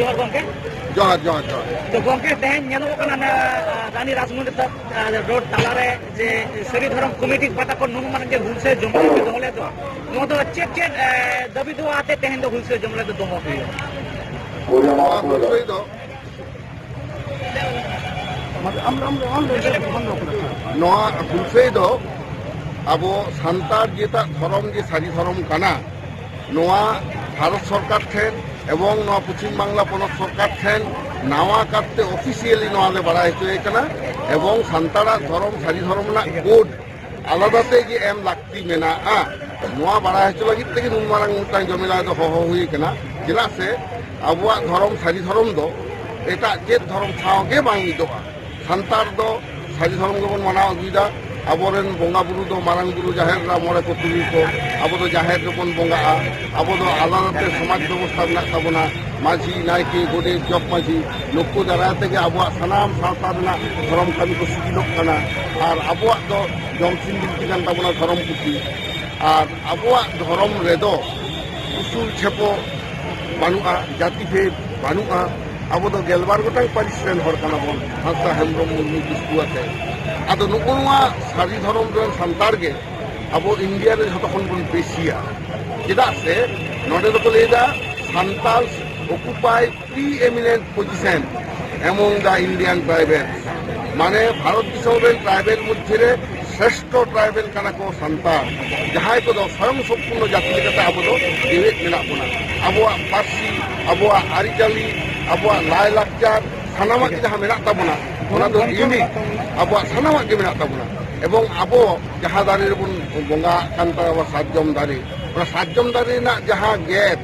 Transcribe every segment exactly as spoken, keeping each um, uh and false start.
ᱡᱚᱦᱟᱨ ᱜᱚᱢᱠᱮ᱾ ᱡᱚᱦᱟᱨ, ᱡᱚᱦᱟᱨ, ᱡᱚᱦᱟᱨ᱾ ᱛᱚ ᱜᱚᱢᱠᱮ, ᱛᱮᱦᱮᱧ ᱧᱮᱞᱚᱜ ᱠᱟᱱᱟ ᱚᱱᱟ, ᱟ, ᱨᱟᱱᱤ ᱨᱟᱥᱢᱚᱱᱤ ᱛᱟ-, ᱟ, ᱨᱳᱰ ᱛᱟᱞᱟᱨᱮ ᱡᱮ ᱥᱟᱹᱨᱤ ᱫᱷᱚᱨᱚᱢ ᱠᱚᱢᱤᱴᱤ ᱯᱟᱦᱴᱟ ᱠᱷᱚᱱ ᱱᱩᱱ ᱢᱟᱨᱟᱝ ᱡᱮ ᱦᱩᱞᱥᱟᱹᱭ ᱡᱚᱢᱟᱭ ᱯᱮ ᱫᱚᱦᱚ ᱞᱮᱫ ᱫᱚ, ᱱᱚᱣᱟ ᱫᱚ ᱪᱮᱫ ᱪᱮᱫ, ᱮ, ᱫᱟᱹᱵᱤ ᱫᱚ ᱟᱛᱮ ᱛᱮᱦᱮᱧ ᱫᱚ ᱦᱩᱞᱥᱟᱹᱭ ᱡᱚᱢᱟᱭ ᱫᱚ ᱫᱚᱦᱚ ᱦᱩᱭᱩᱜᱼᱟ? ᱱᱚᱣᱟ ᱦᱩᱞᱥᱟᱹᱭ ᱫᱚ ᱱᱚᱣᱟ ᱦᱩᱞᱥᱟᱹᱭ ᱫᱚ ᱟᱵᱚ ᱥᱟᱱᱛᱟᱲ ᱡᱮᱴᱟᱜ ᱫᱷᱚᱨᱚᱢ ᱜᱮ ᱥᱟᱹᱨᱤ ᱫᱷᱚᱨᱚᱢ ᱠᱟᱱᱟ, ᱱᱚᱣᱟ ᱵᱷᱟᱨᱚᱛ ᱥᱚᱨᱠᱟᱨ ᱴᱷᱮᱱ ᱮᱵᱚᱝ ᱱᱚᱣᱟ ᱯᱚᱪᱷᱤᱢ ᱵᱟᱝᱞᱟ ᱯᱚᱱᱚᱛ ᱥᱚᱨᱠᱟᱨ ᱴᱷᱮᱱ ᱱᱟᱣᱟ ᱠᱟᱨᱛᱮ ᱚᱯᱷᱤᱥᱤᱭᱟᱞᱤ ᱱᱚᱣᱟ ᱞᱮ ᱵᱟᱲᱟᱭ ᱦᱚᱪᱚᱭᱮ ᱠᱟᱱᱟ᱾ ᱮᱵᱚᱝ ᱥᱟᱱᱛᱟᱲᱟᱜ ᱫᱷᱚᱨᱚᱢ, ᱥᱟᱹᱨᱤ ᱫᱷᱚᱨᱚᱢ ᱨᱮᱱᱟᱜ ᱠᱳᱰ ᱟᱞᱟᱫᱟ ᱛᱮ ᱜᱮ ᱮᱢ ᱞᱟᱹᱠᱛᱤ ᱢᱮᱱᱟᱜᱼᱟ᱾ ᱱᱚᱣᱟ ᱵᱟᱲᱟᱭ ᱦᱚᱪᱚ ᱞᱟᱹᱜᱤᱫ ᱛᱮᱜᱮ ᱱᱩᱱ ᱢᱟᱨᱟᱝ ᱢᱤᱫᱴᱟᱝ ᱡᱚᱢᱮᱞᱟᱭ ᱫᱚ ᱦᱚᱦᱚ ᱦᱩᱭ ᱠᱟᱱᱟ᱾ ᱪᱮᱫᱟᱜ ᱥᱮ ᱟᱵᱚᱣᱟᱜ ᱫᱷᱚᱨᱚᱢ, ᱥᱟᱹᱨᱤ ᱫᱷᱚᱨᱚᱢ ᱫᱚ ᱮᱴᱟᱜ ᱪᱮᱫ ᱫᱷᱚᱨᱚᱢ ᱥᱟᱶ ᱜᱮ ᱵᱟᱝ ᱢᱤᱫᱚᱜᱼᱟ᱾ ᱥᱟᱱᱛᱟᱲ ᱫᱚ ᱥᱟᱹᱨᱤ ᱫᱷᱚᱨᱚᱢ ᱜᱮᱵᱚᱱ ᱢᱟᱱᱟᱣ ᱟᱹᱜᱩᱭᱮᱫᱟ᱾ ᱟᱵᱚᱨᱮᱱ ᱵᱚᱸᱜᱟ ᱵᱩᱨᱩ ᱫᱚ ᱢᱟᱨᱟᱝ ᱵᱩᱨᱩ, ᱡᱟᱦᱮᱨ ᱮᱨᱟ, ᱢᱚᱬᱮ ᱠᱚ ᱛᱩᱨᱩᱭ ᱠᱚ, ᱟᱵᱚ ᱫᱚ ᱡᱟᱦᱮᱨ ᱨᱮᱵᱚᱱ ᱵᱚᱸᱜᱟᱜᱼᱟ᱾ ᱟᱵᱚ ᱫᱚ ᱟᱞᱟᱫᱟ ᱛᱮ ᱥᱚᱢᱟᱡᱽ ᱵᱮᱵᱚᱥᱛᱷᱟ ᱢᱮᱱᱟᱜ ᱛᱟᱵᱚᱱᱟ, ᱢᱟᱹᱡᱷᱤ, ᱱᱟᱭᱠᱮ, ᱜᱚᱰᱮᱛ, ᱡᱚᱜᱽ ᱢᱟᱹᱡᱷᱤ, ᱱᱩᱠᱩ ᱫᱟᱨᱟᱭ ᱛᱮᱜᱮ ᱟᱵᱚᱣᱟᱜ ᱥᱟᱱᱟᱢ ᱥᱟᱶᱛᱟ ᱨᱮᱱᱟᱜ ᱫᱷᱚᱨᱚᱢ ᱠᱟᱹᱢᱤ ᱠᱚ ᱥᱤᱜᱤᱞᱚᱜ ᱠᱟᱱᱟ᱾ ᱟᱨ ᱟᱵᱚᱣᱟᱜ ᱫᱚ ᱡᱚᱢᱥᱤᱢ ᱵᱤᱱᱛᱤ ᱠᱟᱱ ᱛᱟᱵᱚᱱᱟ ᱫᱷᱚᱨᱚᱢ ᱯᱩᱛᱷᱤ᱾ ᱟᱨ ᱟᱵᱚᱣᱟᱜ ᱫᱷᱚᱨᱚᱢ ᱨᱮᱫᱚ ᱩᱥᱩᱞ ᱪᱷᱮᱯᱚ ᱵᱟᱹᱱᱩᱜᱼᱟ, ᱡᱟᱹᱛᱤ ᱵᱷᱮᱫᱽ ᱵᱟᱹᱱᱩᱜᱼᱟ᱾ ᱟᱵᱚ ᱫᱚ ᱜᱮᱞᱵᱟᱨ ᱜᱚᱴᱟᱝ ᱯᱟᱹᱨᱤᱥ ᱨᱮᱱ ᱦᱚᱲ ᱠᱟᱱᱟ ᱵᱚᱱ, ᱦᱟᱸᱥᱫᱟ, ᱦᱮᱢᱵᱨᱚᱢ, ᱢᱩᱨᱢᱩ, ᱠᱤᱥᱠᱩ ᱟᱛᱮ᱾ ᱟᱫᱚ ᱱᱩᱜᱼᱩ ᱱᱚᱣᱟ ᱥᱟᱹᱨᱤ ᱫᱷᱚᱨᱚᱢ ᱨᱮᱱ ᱥᱟᱱᱛᱟᱲ ᱜᱮ ᱟᱵᱚ ᱤᱱᱰᱤᱭᱟ ᱨᱮ ᱡᱷᱚᱛᱚ ᱠᱷᱚᱱ ᱵᱚᱱ ᱵᱮᱥᱤᱭᱟ᱾ ᱪᱮᱫᱟᱜ ᱥᱮ ᱱᱚᱰᱮ ᱫᱚᱠᱚ ᱞᱟᱹᱭᱫᱟ Santal occupy pre-eminent position among the Indian tribal, ᱢᱟᱱᱮ ᱵᱷᱟᱨᱚᱛ ᱫᱤᱥᱚᱢ ᱨᱮᱱ ᱴᱨᱟᱭᱵᱮᱞ ᱢᱚᱫᱽᱫᱷᱮ ᱨᱮ ᱥᱨᱮᱥᱴᱷᱚ ᱴᱨᱟᱭᱵᱮᱞ ᱠᱟᱱᱟ ᱠᱚ ᱥᱟᱱᱛᱟᱲ, ᱡᱟᱦᱟᱸᱭ ᱠᱚᱫᱚ ᱥᱚᱭᱚᱝ ᱥᱚᱢᱯᱩᱨᱱᱚ ᱡᱟᱹᱛᱤ ᱞᱮᱠᱟᱛᱮ ᱟᱵᱚ ᱫᱚ ᱡᱮᱣᱮᱫ ᱢᱮᱱᱟᱜ ᱵᱚᱱᱟ᱾ ᱟᱵᱚᱣᱟᱜ ᱯᱟᱹᱨᱥᱤ, ᱟᱵᱚᱣᱟᱜ ᱟᱹᱨᱤᱪᱟᱹᱞᱤ, ᱟᱵᱚᱣᱟᱜ ᱞᱟᱭᱼᱞᱟᱠᱪᱟᱨ, ᱥᱟᱱᱟᱢᱟᱜ ᱜᱮ ᱡᱟᱦᱟᱸ ᱢᱮᱱᱟᱜ ᱛᱟᱵᱚᱱᱟ, ᱚᱱᱟ ᱫᱚ ᱤᱭᱩᱱᱤᱠ, ᱟᱵᱚᱣᱟᱜ ᱥᱟᱱᱟᱢᱟᱜ ᱜᱮ ᱢᱮᱱᱟᱜ ᱛᱟᱵᱚᱱᱟ᱾ ᱮᱵᱚᱝ ᱟᱵᱚ ᱡᱟᱦᱟᱸ ᱫᱟᱨᱮ ᱨᱮᱵᱚᱱ ᱵᱚᱸᱜᱟᱜ ᱠᱟᱱ ᱛᱟᱵᱚᱱᱟ, ᱥᱟᱨᱡᱚᱢ ᱫᱟᱨᱮ, ᱚᱱᱟ ᱥᱟᱨᱡᱚᱢ ᱫᱟᱨᱮ ᱨᱮᱱᱟᱜ ᱡᱟᱦᱟᱸ ᱜᱮᱫ,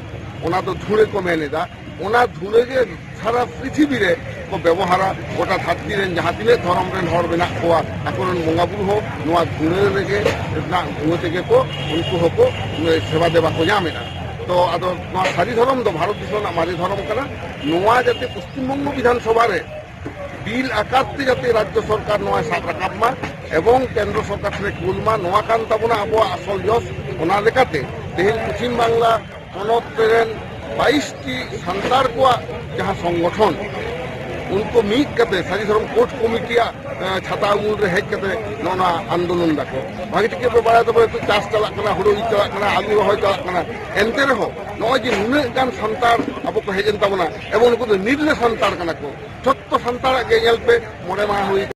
ᱚᱱᱟ ᱫᱚ ᱫᱷᱩᱲᱟᱹ ᱠᱚ ᱢᱮᱱ ᱮᱫᱟ᱾ ᱚᱱᱟ ᱫᱷᱩᱲᱟᱹ ᱜᱮ ᱥᱟᱨᱟ ᱯᱨᱤᱛᱷᱤᱵᱤ ᱨᱮ ᱠᱚ ᱵᱮᱵᱚᱦᱟᱨᱟ᱾ ᱜᱚᱴᱟ ᱫᱷᱟᱹᱨᱛᱤ ᱨᱮᱱ ᱡᱟᱦᱟᱸ ᱛᱤᱱᱟᱹᱜ ᱫᱷᱚᱨᱚᱢ ᱨᱮᱱ ᱦᱚᱲ ᱢᱮᱱᱟᱜ ᱠᱚᱣᱟ, ᱟᱠᱚᱨᱮᱱ ᱵᱚᱸᱜᱟ ᱵᱩᱨᱩ ᱦᱚᱸ ᱱᱚᱣᱟ ᱫᱷᱩᱲᱟᱹ ᱨᱮᱜᱮ, ᱨᱮᱱᱟᱜ ᱫᱷᱩᱣᱟᱹ ᱛᱮᱜᱮ ᱠᱚ, ᱩᱱᱠᱩ ᱦᱚᱸᱠᱚ ᱥᱮᱵᱟ ᱫᱮᱵᱟ ᱠᱚ ᱧᱟᱢ ᱮᱫᱟ᱾ ᱛᱚ ᱟᱫᱚ ᱱᱚᱣᱟ ᱥᱟᱹᱨᱤ ᱫᱷᱚᱨᱚᱢ ᱫᱚ ᱵᱷᱟᱨᱚᱛ ᱫᱤᱥᱚᱢ ᱨᱮᱱᱟᱜ ᱢᱟᱨᱮ ᱫᱷᱚᱨᱚᱢ ᱠᱟᱱᱟ᱾ ᱱᱚᱣᱟ ᱡᱟᱛᱮ ᱯᱚᱥᱪᱤᱢ ᱵᱚᱝᱜᱚ ᱵᱤᱫᱷᱟᱱ ᱥᱚᱵᱷᱟ ᱨᱮ ᱵᱤᱞ ᱟᱠᱟᱨ ᱛᱮ ᱡᱟᱛᱮ ᱨᱟᱡᱽᱡᱚ ᱥᱚᱨᱠᱟᱨ ᱱᱚᱣᱟᱭ ᱥᱟᱵ ᱨᱟᱠᱟᱵ ᱢᱟ ᱮᱵᱚᱝ ᱠᱮᱱᱫᱨᱚ ᱥᱚᱨᱠᱟᱨ ᱴᱷᱮᱱᱮ ᱠᱩᱞ ᱢᱟ, ᱱᱚᱣᱟ ᱠᱟᱱ ᱛᱟᱵᱚᱱᱟ ᱟᱵᱚᱣᱟᱜ ᱟᱥᱚᱞ ᱡᱚᱥ᱾ ᱚᱱᱟ ᱞᱮᱠᱟᱛᱮ ᱛᱮᱦᱮᱧ ᱯᱚᱪᱷᱤᱢ ᱵᱟᱝᱞᱟ ᱯᱚᱱᱚᱛ ᱨᱮᱱ ᱵᱟᱭᱤᱥ ᱴᱤ ᱥᱟᱱᱛᱟᱲ ᱠᱚᱣᱟᱜ ᱡᱟᱦᱟᱸ ᱥᱚᱝᱜᱚᱴᱷᱚᱱ, ᱩᱱᱠᱩ ᱢᱤᱫ ᱠᱟᱛᱮ ᱥᱟᱹᱨᱤ ᱫᱷᱚᱨᱚᱢ ᱠᱳᱰ ᱠᱚᱢᱤᱴᱤᱭᱟᱜ, ᱮ, ᱪᱷᱟᱛᱟ ᱩᱢᱩᱞ ᱨᱮ ᱦᱮᱡ ᱠᱟᱛᱮ ᱱᱚᱜᱼᱚ ᱱᱚᱣᱟ ᱟᱱᱫᱳᱞᱚᱱ ᱫᱟᱠᱚ᱾ ᱵᱷᱟᱜᱤ ᱴᱷᱤᱠ ᱜᱮᱯᱮ ᱵᱟᱲᱟᱭ ᱛᱟᱵᱚᱱᱟ, ᱱᱤᱛᱚᱜ ᱪᱟᱥ ᱪᱟᱞᱟᱜ ᱠᱟᱱᱟ, ᱦᱩᱲᱩ ᱤᱨ ᱪᱟᱞᱟᱜ ᱠᱟᱱᱟ, ᱟᱹᱞᱩ ᱨᱚᱦᱚᱭ ᱪᱟᱞᱟᱜ ᱠᱟᱱᱟ᱾ ᱮᱱᱛᱮ ᱨᱮᱦᱚᱸ ᱱᱚᱜᱼᱚᱭ ᱡᱮ ᱱᱩᱱᱟᱹᱜ ᱜᱟᱱ ᱥᱟᱱᱛᱟᱲ ᱟᱵᱚ ᱠᱚ ᱦᱮᱡ ᱮᱱ ᱛᱟᱵᱚᱱᱟ, ᱮᱵᱚᱝ ᱱᱩᱠᱩ ᱫᱚ ᱱᱤᱨᱞᱟᱹ ᱥᱟᱱᱛᱟᱲ ᱠᱟᱱᱟ ᱠᱚ, ᱡᱷᱚᱛᱚ ᱥᱟᱱᱛᱟᱲᱟᱜ ᱜᱮ ᱧᱮᱞ ᱯᱮ, ᱢᱚᱬᱮ ᱢᱟᱦᱟ ᱦᱩᱭ